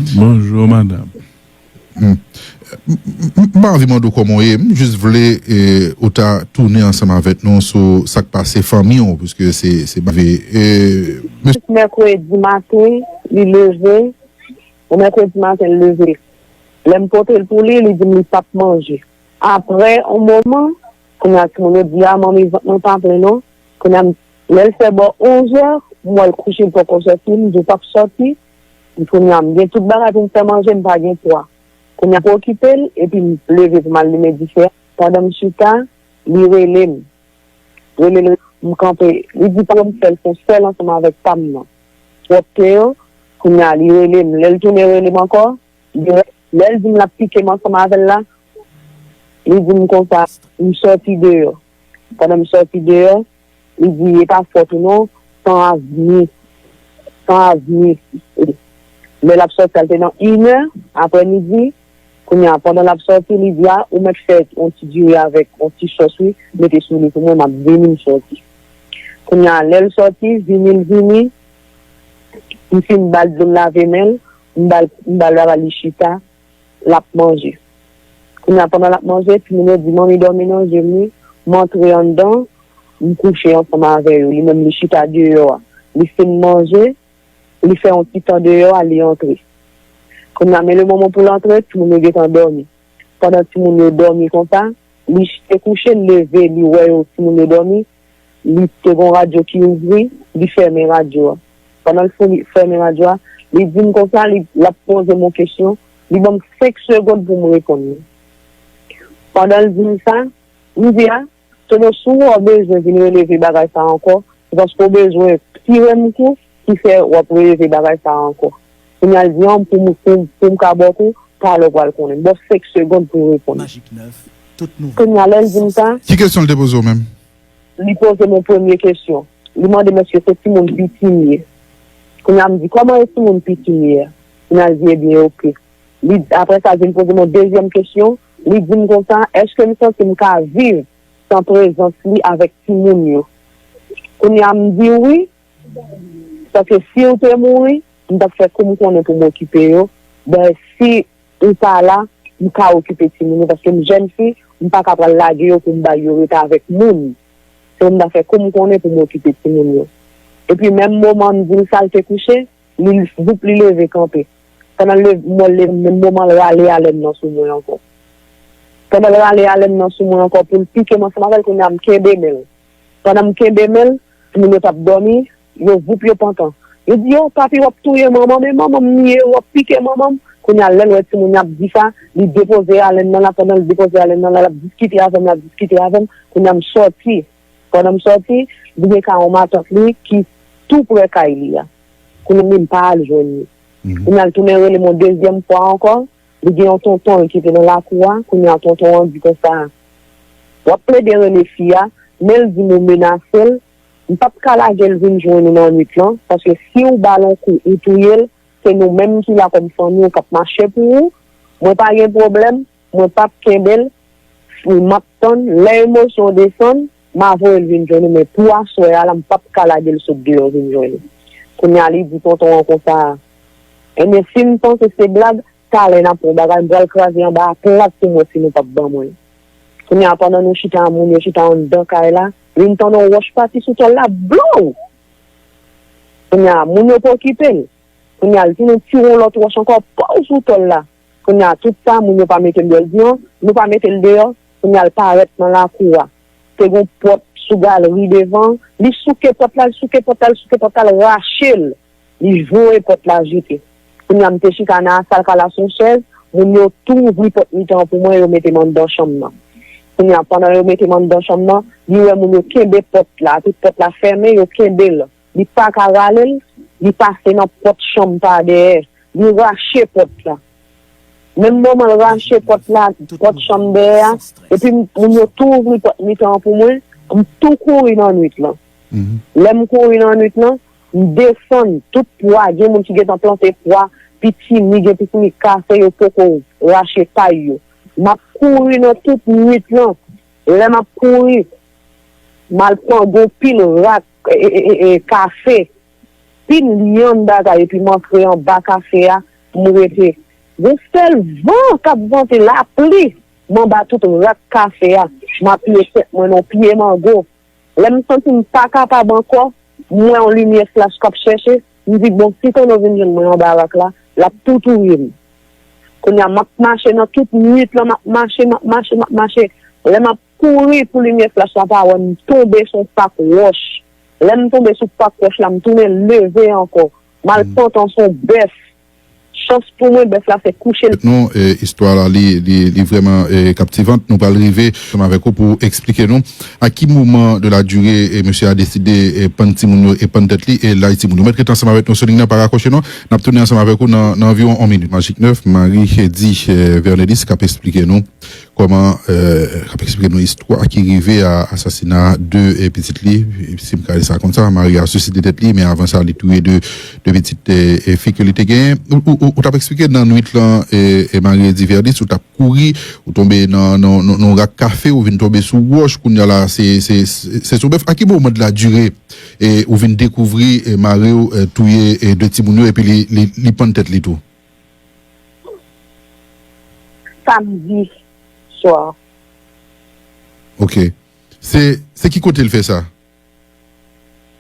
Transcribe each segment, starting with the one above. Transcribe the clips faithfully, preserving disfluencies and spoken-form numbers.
Bonjou, madanm. M pa anvi mande w kòman w ye, m jis vle ou ta tounen ansanm avèk nou sou sa k pase fanmi w, piske se se bave. Mèkredi maten, li leve, yon mèkredi maten, li leve. Lè m pote l pou li, li di m li p ap manje. Apre yon moman, kounye a timoun yo di a, manmi, vant mwen pa plen non. Kounye a, lè l fè bò onzè, m wè l kouche, l poko sòti, m di w p ap sòti. Kounye a, m gen tout bagay pou m fè manje, m pa gen pwa. Kounye a, m okipe l, epi m leve pou m al limen dife a. Pandan m chita, li rele m. Rele l, m kanpe. Li di pa m fè l, se sèl ansanm avèk pa m nan. Pwòpte yo, kounye a, li rele m. Lè l tounen rele m ankò, lè l di m l ap pike m ansanm avè l la, li di m konsa, m sòti deyò. Pandan m sòti deyò, li di, e pa fòt ou non, tan ap vini. Tan ap vini. Lè l ap sòti a, l te nan inè aprè midi. Kounye a, pandan l ap sòti, li di a, ou mèt fè yon ti diri avèk yon ti sòs wi, mete sou li pou mwen, m ap vini, m sòti. Kounye a, lè l sòti, vini l vini, m fin ba l dlo, m lave men l, m ba l, m ba l bagay, li chita, l ap manje. Kounye a, pandan l ap manje, timoun yo di, manmi dòmi nan je m wi, m antre anndan, m kouche ansanm avè yo, li menm li chita deyò a, li fin manje, li fè yon ti tan deyò a, li antre. Kounye a, men le moman pou l antre, timoun yo gentan dòmi. Pandan timoun yo dòmi konsa, li te kouche, l leve, li wè yo, timoun yo dòmi, li te gon radyo ki ouvri, li fèmen radyo a. Pandan l fini fèmen radyo a, li di m konsa, li l ap poze m yon kesyon, li ban m senk segonn pou m reponn li. Pandan l di m sa, m di a, Tono, si w wè w bezwen vin releve bagay sa ankò, se paske w bezwen tire m kou ki fè w ap releve bagay sa ankò. Kounye a l di an pou m pou m pou m ka ba w kou, talè w pral konnen. M ba w senk segonn pou w reponn. Kounye a lè l di m sa, Ki kesyon l te poze w menm? Li poze m yon premye kesyon. Li mande m èske se timoun piti m ye. Kounye a m di, kòman e timoun piti m ye a? Kounye a l di, ebyen, oke. Li, apre sa, l vin poze m yon dezyèm kesyon. Li di m konsa, èske m santi m ka viv san prezans li avèk timoun yo? Kounye a m di wi, paske si w te mouri, m t ap fè kou m konnen pou m okipe yo. Ben, si ou pa la, m ka okipe timoun yo, paske m jèn fi, m pa ka pral lage yo pou m bay yo rete avèk moun. Se pou m ta fè kou m konnen pou m okipe timoun yo. Epi menm moman m di l sa, l te kouche, li voup li leve kanpe. Pandan l leve, m wè l leve, menm moman l rale alèn nan sou mwen ankò. Pandan l rale alèn nan sou mwen ankò pou l pike m ansanm avè l, kounye a m kenbe men l. Pandan m kenbe men l, timoun yo t ap dòmi, yo voup yo pantan. Yo di, o papi, w ap touye manman m, e manman m li ye, w ap pike manman m. Kounye a, lè l wè timoun yo ap di sa, li depoze alèn nan la, pandan l depoze alèn nan la, l ap diskite avè m, l ap diskite avè m. Kounye a, m sòti. Pandan m sòti, li gen ka yon matant li ki tou prè kay li a. Kounye a, m pa al jwenn li. Kounye a, l tounen rele m yon dezyèm fwa ankò. Li gen yon tonton l ki te nan lakou a. Kounye a, tonton an di konsa, w ap plede rele fi a, men l di m ou menase l. M p ap ka lage l vin jwenn ou nan nwit lan, paske si w ba l yon kou, ou touye l, se nou menm ki la kòm fanmi w k ap mache pou ou. Mwen pa gen pwoblèm, mwen p ap kenbe l, m ap tann, lè emosyon w desann, m a voye l vin jwenn ou, men pou aswè a la, m p ap ka lage l sot deyò vin jwenn ou. Kounye a, li di tonton an konsa, ebyen, si m panse se blag, talè n ap pran bagay, m pral kraze anba a plat pou mwen si nou p ap ban mwen l. Kounye a, pandan nou chita a, moun yo chita anndan kay la, vin tande yon wòch pati sou tòl la, blow! Kounye a, moun yo pa okipe l. Kounye a, l tounen tire yon lòt wòch ankò, pow sou tòl la. Kounye a, tout sa, moun yo pa mete l deyò, l di, non, nou pa mete l deyò. Kounye a, l parèt nan lakou a. Te gen yon pòt sou galri devan, li souke pòt la, l souke pòt la, l souke pòt la, l rache l. Li voye pòt la jete. Kounye a, m te chita nan asal kay la sou yon chèz, moun yo tou ouvri pòt mitan an pou mwen, yo mete m anndan chanm nan. Kounye a, pandan yo mete m anndan chanm nan, li wè moun yo kenbe pòt la, tout pòt la fèmen, yo kenbe l. Li pa ka rale l, li pase nan pòt chanm pa dèyè, li rache pòt la. Menm moman l rache pòt la, pòt chanm dèyè a, epi moun yo tou ouvri pòt mitan an pou mwen, m tou kouri nan nwit lan. Lè m kouri nan nwit lan, m desann tout pwa, gen moun ki gentan plante pwa, pitimi, gen pitimi kafe yo poko rache pay yo. M ap kouri nan tout nwit lan. Lè m ap kouri, m al pran gon pil rak e, e, e, e, kafe, pil lyann bagay, epi m antre anba kafe a, pou m rete. Gon sèl van k ap vante, lapli, m anba tout rak kafe a. M apiye tèt mwen nan pye mango. Lè m santi m pa kapab ankò, m wè yon limyè flach k ap chèche, m di, "Bon, si Tòno vin jwenn mwen anba rak la, l ap tou touye m." Kounye a, m ap mache nan tout nwit lan, m ap mache, m ap mache, m ap mache. Lè m ap kouri pou limyè flach la pa wè m, m tonbe sou yon pak wòch. Lè m tonbe sou pak wòch la, m tounen leve ankò. M al pantan sou yon bèf. Chans pou mwen, bèf la fè kouche l. Non, e, istwa la, li, li, li vrèman, e, kaptivan. Nou pral rive ansanm avèk ou pou eksplike nou a ki moman de la durée, e, mesye a deside, e, pann timoun yo e pann tèt li e lay timoun yo. Mèt rete ansanm avèk nou sou liy nan, pa rakwoche non. N ap tounen ansanm avèk ou nan, nan anviwon yon minit. Magik nèf, Marie di, e, Vernelis k ap eksplike nou kòman, e, k ap eksplike nou istwa ki rive a asasina de, e, pitit li, si m ka di sa konsa, Marie a siside tèt li, men avan sa, li touye de, de pitit, e, e, fi ke li te genyen. Ou, ou, ou, ou t ap eksplike nan nwit lan, e, e, Marie di Vernelis, ou t ap kouri, ou tonbe nan, nan, nan, nan rak kafe, ou vin tonbe sou wòch, kounye a la, se, se, se, se sou bèf. A ki moman de la durée, e, ou vin dekouvri, e, mari w, e, touye, e, de timoun yo, epi li, li, li pann tèt li tou? Samdi swa. Ok. Se, se ki kote l fè sa?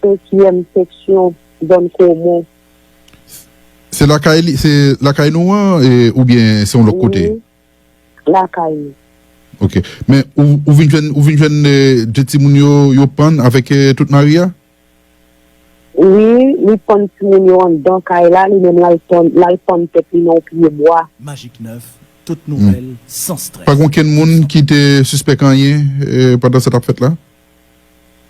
Senkyèm seksyon, zòn Komon. Se lakay li, se lakay nou an, e, oubyen se yon lòt kote? Wi, lakay nou. Ok. Men ou, ou vin jwenn, ou vin jwenn, e, de timoun yo, yo pann avèk, e, tout mari a? Wi, li pann timoun yo anndan kay la, li menm l al pann, l al pann tèt li nan yon pye bwa. Magik nèf, tout nouvèl, san strès. Pa gen okenn moun ki te sispèk anyen, e, pandan sa t ap fèt la?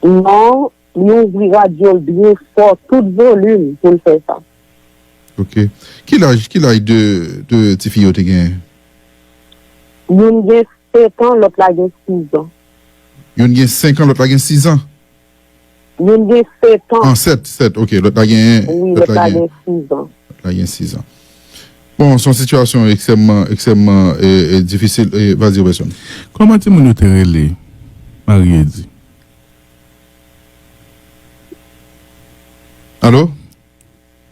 Non, li ouvri radyo l byen fò, tout volim pou l fè sa. Ok. Ki laj, ki laj de, de tifi yo te genyen? Youn gen sèt an, lòt la gen sis an. Youn gen senk an, lòt la gen sis an? Youn gen sèt an. An, sèt, sèt, ok. Lòt la gen, wi, lòt la gen sis an. Lòt la gen sis an. Bon, se yon sitiyasyon ekstrèmman, ekstrèmman, e, e, difisil. E, vas-y, Robertson. Kòman timoun yo te rele? Marie di. Alo?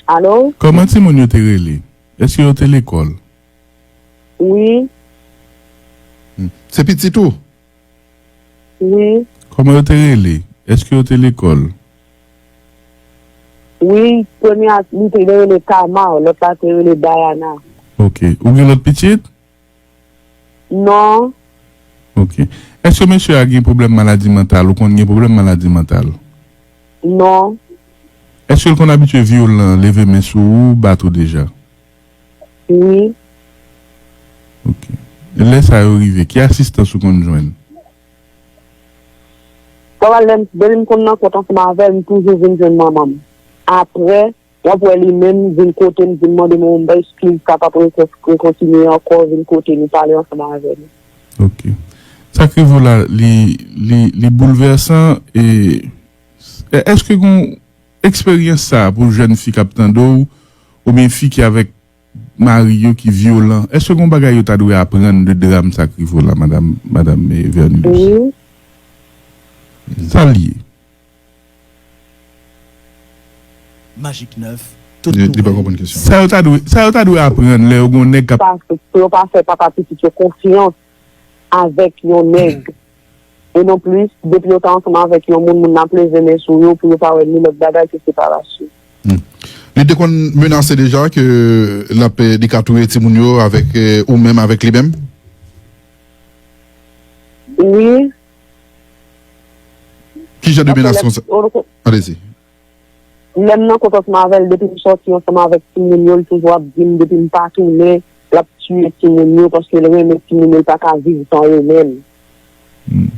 Alo? Kòman timoun yo te rele? Èske yo te lekòl? Wi. Hmm. Se pitit ou? Wi. Kòman yo te rele? Èske yo te lekòl? Wi, premye a, li te rele Tamar, lòt la te rele Dayana. Ok. Ou gen lòt pitit? Non. Ok. Èske mesye a gen pwoblèm maladi mantal? Ou konn gen pwoblèm maladi mantal? Non. Èske l konn abitye vyolan, leve men sou ou, bat ou deja? Wi. Ok. Lè sa yo rive, ki asistans ou konn jwenn? Papa, lè m, depi m konn nan kont ansanm avè l, m toujou vin jwenn manman m. Apre, w ap wè li menm vin kote m, vin mande m yon eskiz, kapab rekontinye ankò, vin kote nou pale ansanm avè nou. Ok. Sa k rive w la, li, li, li boulvèsan, e, e èske gon eksperyans sa a pou jèn fi k ap tande w, oubyen fi ki avèk mari yo ki vyolan, èske gon bagay yo ta dwe aprann de dram sa k rive w la, madanm, madanm, eh, Vernilus? Wi. Sa l ye? Magik nèf, tout li, li pa konprann kesyon. Sa yo ta dwe, sa yo ta dwe aprann lè yo gon nèg k ap... Pa, pou yo pa fè papa pitit yo konfyans avèk yon nèg. E non plis, depi yo ta ansanm avèk yon moun, moun nan ap leve men sou yo pou yo pa wè ni lòt bagay ke separasyon. Hmm. Li te konn menase deja ke l ap, eh, li ka touye timoun yo avèk, eh, ou menm avèk li menm? Wi. Ki jan de menasyon sa? Alezi. Lè m nan kont ansanm avè l, depi m sòti ansanm avèk timoun yo, l toujou ap di m depi m pa tounen, l ap tiye timoun yo, paske l renmen timoun yo, l pa ka viv san yo menm. Hmm.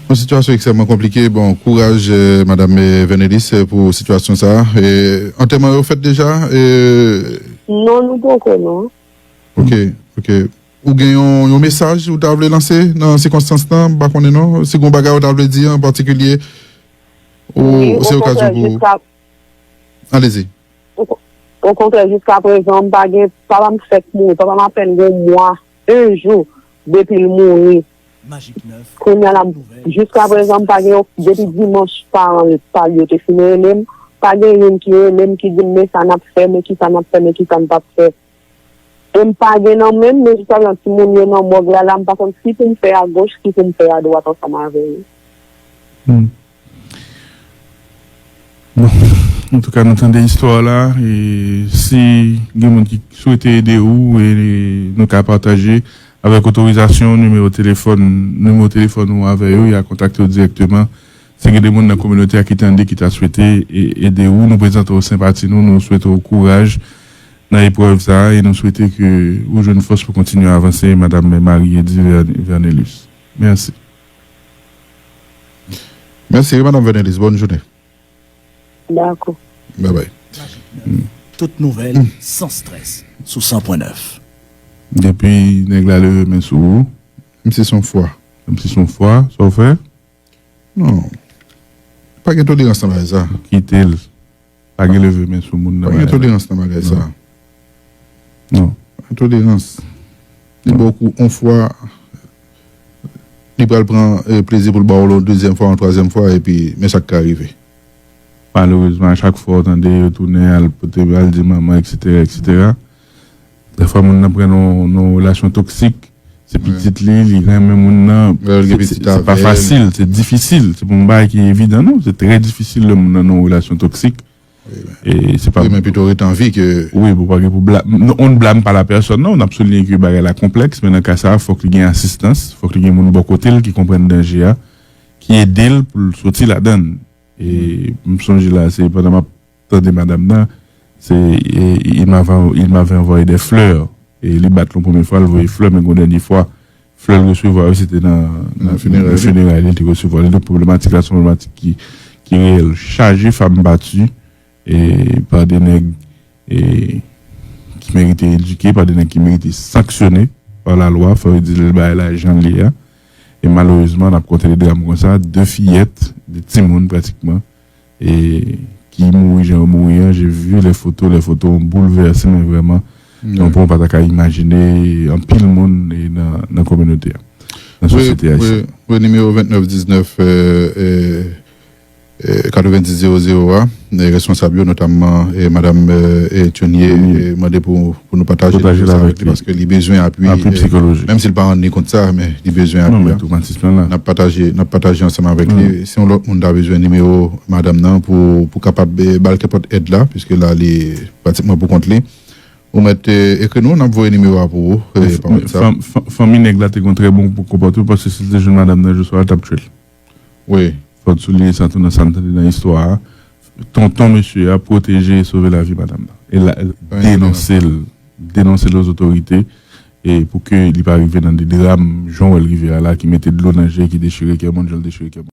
Yon sitiyasyon ekstrèmman konplike. Bon, kouraj, eh, madanm, eh, Vernelis, eh, pou sitiyasyon sa a. Eh, antèman yo fèt deja? Eh, non, nou poko, non. Ok, ok. Ou gen yon, yon mesaj ou ta vle lanse nan sikonstans lan? M pa konnen non. Si gen yon bagay ou ta vle di an patikilye, ou, se okazyon pou ou. Alezi. Okontrè, jiska prezan, m pa gen, papa m fèk mouri, papa m apèn gen yon mwa, yon jou, depi l mouri. Kounye a la, jiska prezan, m pa gen yon, depi dimanch paran pa l yo te fin rele m, Pa gen youn ki rele m, ki di m, "Men sa n ap fè, men kisa n ap fè, men kisa n p ap fè." E m pa gen nan men m, men jiskaprezan timoun yo nan mòg la, la, m pa konn si pou m fè agoch, si pou m fè adwat ansanm avè yo. Hmm. Bon, antouka, nou tande istwa w la, e si gen moun ki swete ede w, e nou ka pataje avèk otorizasyon nimewo telefòn, nimewo telefòn ou avè yo, y a kontakte w dirèkteman. Si gen de moun nan kominote a ki tande, ki ta swete e- ede w, nou prezante w senpati nou, nou swete w kouraj nan eprèv sa a, e nou swete ke ou jwenn fòs pou kontinye avanse, Madanm Marie Eddy Vernelus. Mèsi. Mèsi, Madanm Vernelus. Bòn jounen. Dakò. Babay. Tout nouvèl san strès sou san pwen nèf. Depi nèg la leve men sou ou, Menm si se yon fwa. menm si se yon fwa, sa w fè? Non. Pa gen tolerans nan bagay sa. Kite l. Pa gen leve men sou moun nan. Pa gen tolerans nan bagay sa. Non. Pa gen tolerans. Li ba w kou yon fwa, li pral pran eh, plezi pou l ba w l yon dezyèm fwa, yon twazyèm fwa, epi men sa k ka rive. Malerezman, a chak fwa w tande yo tounen al pote al di manman, eksetera, eksetera. Dèfwa moun nan pran nan nan yon relasyon toksik, se pitit li, li renmen moun nan. Se pa fasil, se difisil. Se pa yon bagay ki evidan, non. Se trè difisil lè moun nan nan yon relasyon toksik. E se pa. Li men pito ret an vi ke. Wi, pou pa gen pou blam. On n blam pa la pèsòn, non. N ap souliye ke bagay la konplèks, men nan ka sa a, fòk li gen asistans, fòk li gen moun bò kote l ki konprann danje a, ki ede l pou l soti ladan l. E m sonje la, se pandan m ap tande madanm nan, se e, il m'avait il m'avait envoyé des fleurs. E li bat l yon premye fwa, l voye flè, men gon dènye fwa, flè l resevwa yo, se te nan nan fineray li te resevwa li. Donk pwoblematik la se yon pwoblematik ki ki reyèl. Chaje fanm bati e pa de nèg e ki merite edike, pa de nèg ki merite sanksyone pa lalwa, fò yo di l bagay la jan l ye a. E malerezman, n ap konte de dram konsa, de fiyèt, de timoun pratikman, e ki mouri jan yo mouri an. J'ai vu les photos, les photos ont bouleversé, men vrèman, yon pwen ou pa ta ka imajine anpil moun e nan nan kominote a, nan sosyete ayisyèn. Wi, nimewo vennèf diznèf, eh, eh, eh, katrevenndis zewo zewo a, eh, responsab yo, notamman eh, madanm eh, eh, Thionie, eh, mande pou pou nou pataje nimewo sa avèk li paske li bezwen apui. Apui psikolojik. Menm si l pa rann li kont sa, men li bezwen apui a. N ap pataje, n ap pataje ansanm avèk li. Si yon lòt moun ta bezwen nimewo madanm nan pou pou kapab eh, ba l kenpòt èd la, piske la li pratikman pou kont li. Ou mèt eh, ekri nou, n ap voye nimewo a pou ou eh, pa WhatsApp. Fanmi nèg la te gen trè bon konpòtman paske si l te jwenn madanm nan jodi swa a, l t ap tchwe l. Wi. Fò n souliye sa tou nan sa n tande nan istwa a. Tonton mesye a pwoteje e sove lavi madanm nan. E la, denonse l, denonse l ozotorite e pou ke li pa rive nan de dram jan w wè l rive a la ki mete dlo nan je, ki dechire kè moun jan l dechire kè moun.